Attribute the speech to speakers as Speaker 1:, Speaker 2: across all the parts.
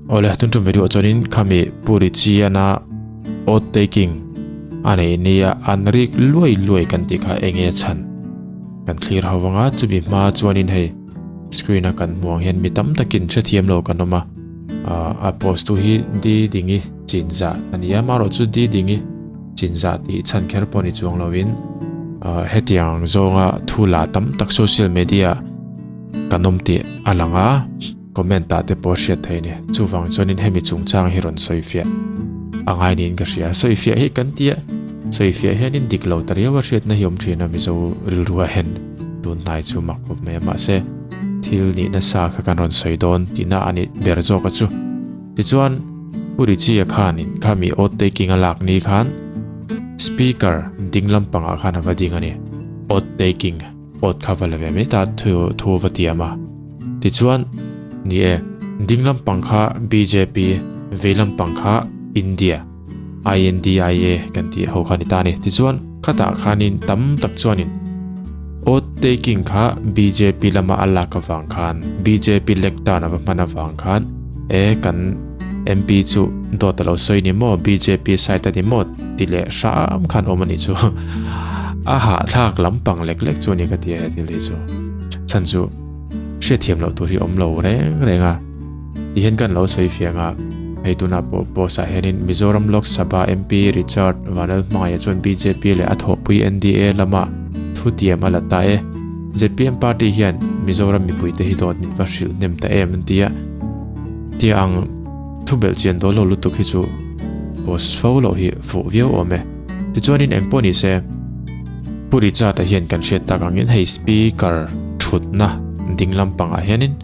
Speaker 1: Awle tun tum video chuanin khami Puri Chiana oath taking a nei nia an rik luai luai kan tih kha enge chhan kan thlir ho anga chumi hma chuanin hei screen a kan hmuh ang hian mi tam takin hrethiam lo kan awm a a post tu hi di dingi chinzah a ni a amaherawh chu di dingi chinzah tih chhan kher pawh ni chuang lovin hetiang zawnga thu la tam tak social media kan awm tih a lang a. Comment ah te pawh hriat thei a ni. Chuvang chuanin hemi chungchang hi rawn sawi fiah a ngai niin ka hria. Sawi fiah hi kan tia, sawi fiah hianin dik lo ta riau a hriatna hi awm thin a Mizo rilru a hen tun hnai chu mak khawp mai a. Mahse, thil nihna sa kha kan rawn sawi dawn tihna a nih ber zawk a chu. Tichuan, Pu Richie-a khanin khami oath taking a lak ni khan Speaker ding lampangah khan a va ding a ni. Oath taking. Awt kha va la ve mai ta thu thu va tiam a. Tichuan, ni e, ding lampang kha bjp, vei lampang kha India, INDIA kan tih ho kha ni ta a ni. Tichuan, khatah khanin tam tak chuanin oath taking kha bjp lama a lak avang khan, bjp lectern a va hman avang khan e kan MP chu dawt a lo sawi ni maw, bjp side a ni maw ti leh hram khan awm a nih chu. A hahthlak lampang lek lek chu a ni ka ti a he thil hi chu. Chhan chu hriatthiam loh tur hi awm lo reng reng a. Ti hian kan lo sawi fiang a, hei tunah pawh post ah hianin Mizoram Lok Sabha MP Richard Vanlalhmangaih chuan bjp leh a thawhpui NDA lama thutiam a la ta e. Zpm party hian Mizoram mipuite hi dawt min va hrilh hnem ta em an ti a. Tia ang thu belh chian dawl lo lutuk hi chu post fo loh hi fuh viau awm e. Tichuanin eng pawh ni se, Pu Richard-a hian kan hriat tak angin hei speaker thutna ding lampangah hianin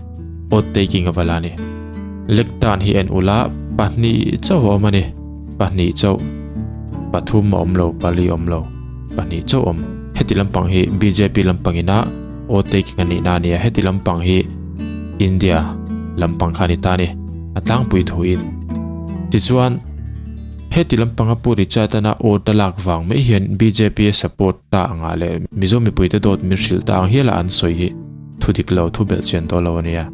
Speaker 1: oath taking a va la a ni. Lektan hi en ula pahnih chauh a awm a ni, pahnih chauh, pathum a awm lo, pali a awm lo, pahnih chauh a awm. Heti lampang hi bjp lampangina oath taking a nihna a ni a, heti lampang hi India lampang kha a ni ta a ni, a tlangpui thuin. Tichuan. Heti lampanga Pu Richard-ana awt a lak vang mai hian bjp a support ta angah leh Mizo mipuite dawt min hrilh ta ang hiala an sawi hi thu dik lo thu belh chian tawh lo a nia.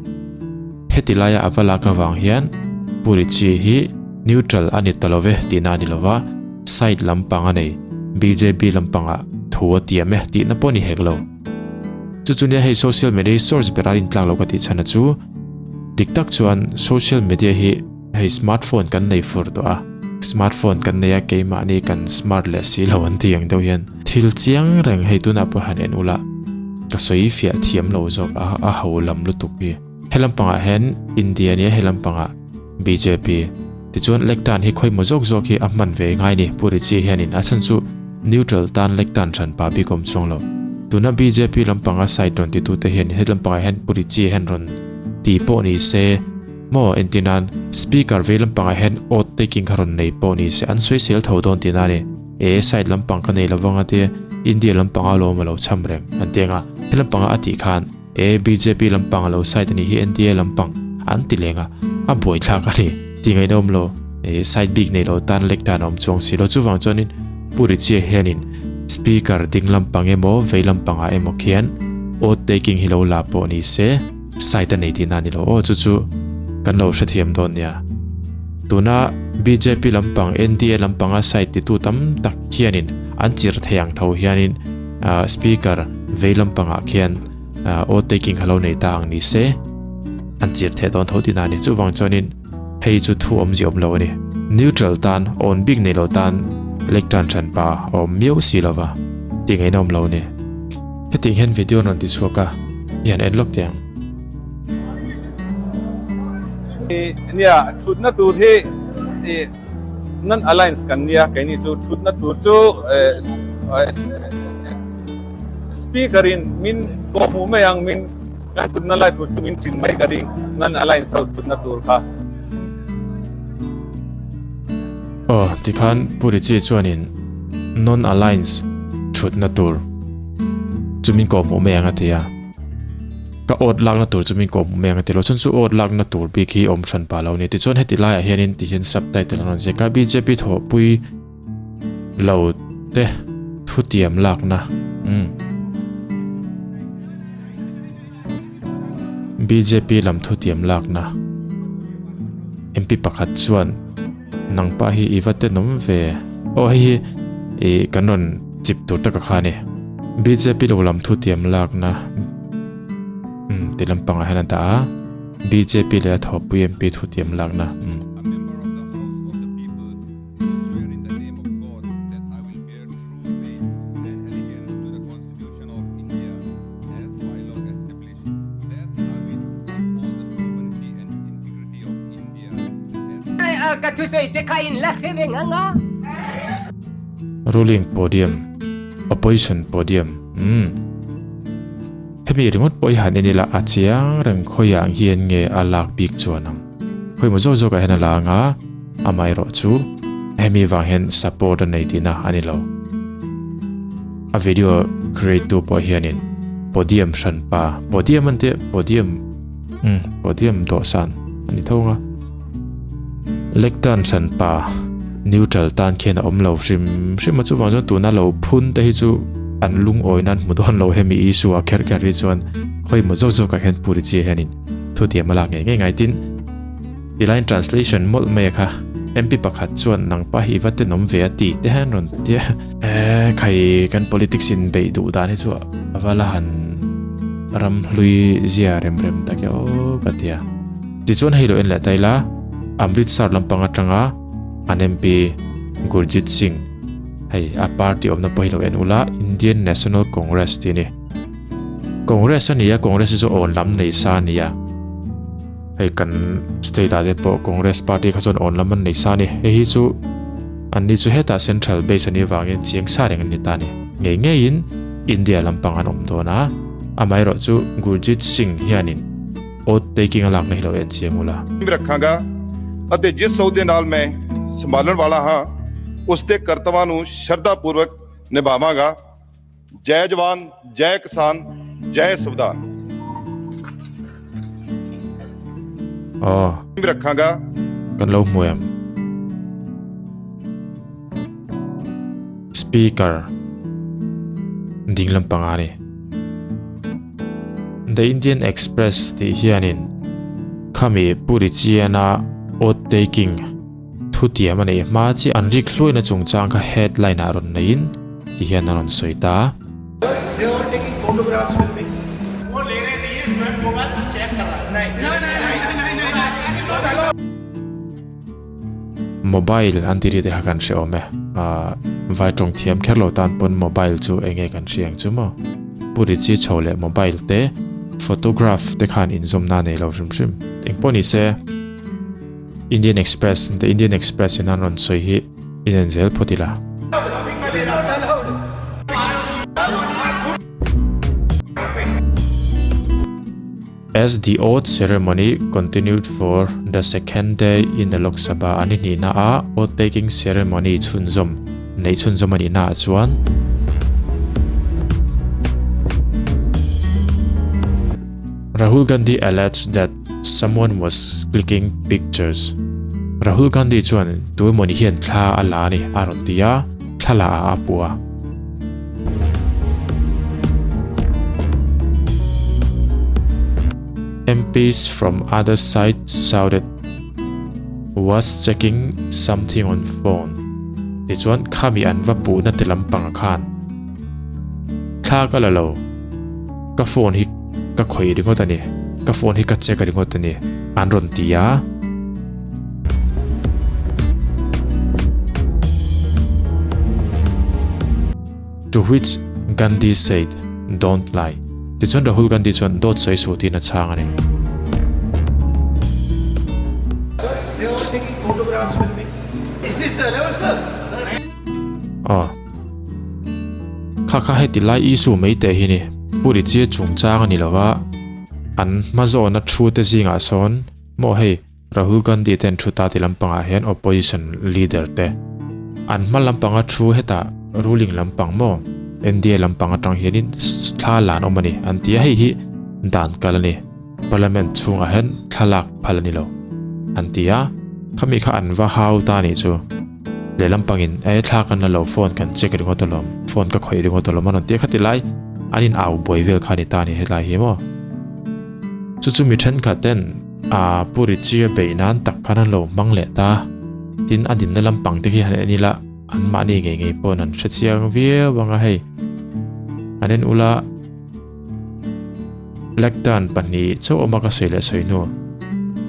Speaker 1: Heti laia a va lak avang hian Pu Richie hi neutral a ni ta lo ve tihna a ni lo va, side lampang a nei, bjp lampangah thu a tiam e tihna pawh a ni hek lo. Chu chu nia hei social media hi source ber a intlak lo ka tih chhan a chu dik tak chuan social media hi Hei smartphone kan nei fur tawh a, smartphone kan nei a keimahni kan smart leh si lo an ti ang deuh hian thil chiang reng hei tunah pawh han en ula ka sawi fiah thiam lo zawk a a ho lam lutuk hi. He lampangah hian India nia he lampangah bjp tichuan lektan hi khawimaw zawk zawk hi a hman ve ngai ni Pu Richie hianin a chhan chu neutral tan lektan hran pa bik awm chuang lo. Tuna bjp lampanga side rawn titute hian he lampangah hian Pu Richie hian rawn ti pawh ni se Maw entir nan speaker vei lampangah hian oath taking kha rawn nei pawh ni se an sawi sel tho dawn tihna a ni. E side lampang ka nei lovang a tia India lampanga lawm a lo cham reng an ti anga he lampanga a tih khan e bjp lampang a lo side a nih hi NDA lampang an ti leng a a buaithlak a ni tih ngaihna awm lo e side bik nei lo tan lek dan a awm chuang si lo chuvang chuanin Pu Richie hianin speaker ding lampang emaw vei lampangah emaw khian oath taking hi lo la pawh ni se Site a nei tihna a ni lo aw chu chu kan lo hrethiam dawn nia. Tuna bjp lampang NDA lampanga site titu tam tak hianin an chir thei ang tho hianin speaker vei lampangah khian aw taking kha lo nei ta ang ni se an chir theh dawn tho tihna a ni. Chuvang chuanin hei chu thu awmzia awm lo a ni. Neutral tan awn bik nei lo tan lectern hranpa a awm miau si lova tih ngaihna awm lo a ni. Hetiang hian video an rawn ti chhuak a, i han en lawk teh ang.
Speaker 2: Nia, thutna tur hi non alliance kan nia, keini chu thutna tur chu speaker in min pawh hmuh mai ang, min kan thutna lai tur chu min thin mai ka ring, non alliance ho thutna tur kha.
Speaker 1: Aw, tikhan Pu Richie chuanin non alliance thutna tur chu min kawh hmuh mai ang a ti a, ka awt lakna tur chu min kawh hmuh mai ang a ti lo, chuan chu awt lakna tur bik hi awm hran pah lo a ni. Tichuan heti laiah hianin ti hian subtitle an rawn ziak a, bjp thawhpui lo te thutiam lakna umm bjp lam thutiam lakna. MP pakhat chuan nangpa hi i va tenawm ve aw hei hi ih kan rawn chip tur taka kha a ni. Bjp lo lam thu tiam lakna umm ti lampangah hian a dah a bjp leh a thawhpui MP thu tiam lakna umm. Ruling podium, opposition podium, umm hemi ringawt pawh hi han en ila a chiang reng khawiah ang hian nge a lak bik chuan ang khawi maw zawk zawkah hian a la ang a amaherawh chu hemi vang hian support a nei tihna a ni lo. A video create tu pawh hianin podium hran pa podium an tia podium umm podium dawhsan a ni tho ang a lectern hran pa neutral tan khian a awm lo hrim hrim a chuvang chuan tuna lo phun te hi chu an lungawi nan hmu dawn lo hemi issue ah kher kher hi chuan khawi maw zawk zawk ah hian puri chi hianin thutiam a lak ngei ngei ngai tin. Tilaiin translation mawlh mai a kha. MP pakhat chuan nangpa hi i va tenawm ve a ti te hian rawn ti a. Eh khai kan politics in beih duh dan hi chu a va la han ram hlui zia rem rem tak e aw ka ti a. Tichuan hei lo en leh ta ila Amritsar lampang atanga an MP Gurjit Singh hei a party awmna pawh hi lo en ula Indian National Congress tih a ni. Congress a ni a Congress hi chu awn lam nei sa a ni a. Hei kan state ah te pawh Congress party kha chuan awn lam an nei sa a ni. Hei hi chu an ni chu hetah central base a nih avangin chiang sa reng an ni ta a ni. Ngei ngeiin India lampang an awm dawn a, amaherawh chu Gurjit Singh hianin oath taking a lakna hi lo en chiang ula.
Speaker 3: ਰੱਖਾਂਗਾ ਅਤੇ ਜਿਸ ਅਹੁਦੇ ਨਾਲ ਮੈਂ ਸੰਭਾਲਣ ਵਾਲਾ ਹਾਂ ਉਸ ਦੇ ਕਰਤੱਵਾਂ ਨੂੰ ਸ਼ਰਧਾ ਪੂਰਵਕ ਨਿਭਾਵਾਂਗਾ ਜੈ ਜਵਾਨ ਜੈ ਕਿਸਾਨ ਜੈ ਸੰਵਿਧਾਨ
Speaker 1: Aw.
Speaker 3: ਰੱਖਾਂਗਾ
Speaker 1: Kan lo hmu em? Speaker ding lampang a ni. The Indian Express tih hianin khami Puri Chiana oath taking Thutiam a neih hma chi an rik hluaina chungchang kha headline ah rawn neiin ti hian a rawn sawi ta. Mobile an ti ri te kha kan hre awm e. Ahh vai tawng thiam kher lo tan pawn mobile chu eng nge kan hria ang chu maw? Pu Richie chho leh mobile te photograph te khan inzawmna a nei lo hrim hrim. Engpawh ni se. Indian Express, The Indian Express in an rawn sawi hi in en zel phawt ila. As the oath ceremony continued for the second day in the Lok Sabha an ihnihna a oath taking ceremony chhunzawm neih chhunzawm a nihna ah chuan Rahul Gandhi alleged that Someone was clicking pictures. Rahul Gandhi chuan tu emawni hian thla a la a ni a rawn ti a, thla la ah a puh a. MPs from other side shouted, Was checking something on phone. Tichuan khami an va puhna ti lampang khan thla ka la lo, ka phone hi Ka khawih ringawt a ni. Ka phone hi ka check ringawt a ni. An rawn ti a. To which Gandhi said, Don't lie. Tichuan Rahul Gandhi chuan dawt sawi suh tiin a chhang a ni. Aw. Kha kha heti lai issue mai teh hi ni. Pu Richie chungchang a ni lo va, an hma zawhna thu te zingah sawn maw hei Rahul Gandhi te an thu ta ti lampangah hian opposition leader te an hma lampanga thu hetah ruling lampang maw NDA lampang atang hianin thla lan awm a ni an ti a, hei hi dan kal a ni parliament chhungah hian thlalak phal a ni lo an ti a, khami kha an va hau ta a nih chu. Lehlam pangin e thla kan la lo phone kan check ringawt alawm phone ka khawih ringawt alawm a rawn ti a khati lai an in au buai vel kha a ni ta a ni helai hi maw chu chu mi thenkhat ten A Pu Richie-a beih nan tak khan an lo hmang leh ta. Tin, a dinna lampang te khi han en ila, anmahni ngei ngei paw'n an hre chiang viau ang a hei. An en ula, Blackdown pahnih chauh awma ka sawi leh sawi hnu.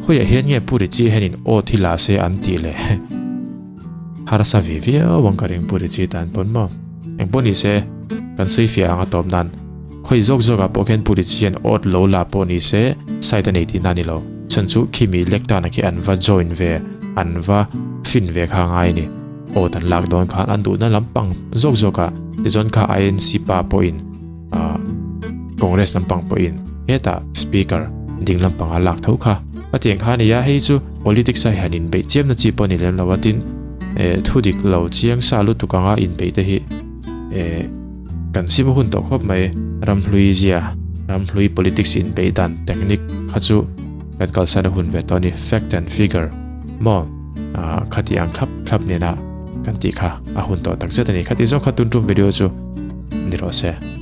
Speaker 1: Khawiah hian nge Pu Richie hianin aw thi la se an tih le? Harsa ve viau ang ka ring Pu Richie tan pawn maw? Engpawh ni se, kan sawi fiah ang a tawp nan. Khawi zawk zawkah pawh khian Pu Richie hian awt lo la pawh ni se, side a nei tihna a ni lo. Chhan chu khimi Blackdown-a khi an va join ve, an va fin ve kha ngai a ni. Awt an lak dawn khan an duhna lampang zawk zawkah tichuan kha INC pa pawhin, Congress lampang pawhin hetah Speaker ding lampanga lak tho kha a tiang kha a ni a, hei chu politics a hian inbeih chiamna chi pawh a ni lem lo a, tin thu dik lo chiang sa lutuk anga inbeih te hi kan sim hun tawh khawp mai, ramhlui zia, ramhlui politics inbeih dan technique kha chu kan kalsan a hun ve tawh a ni, fact and figure maw khati ang thlap thlap nena kan tih kha a hun tawh takzet a ni, khati zawng kha tun tum video chu. Ni rawh se.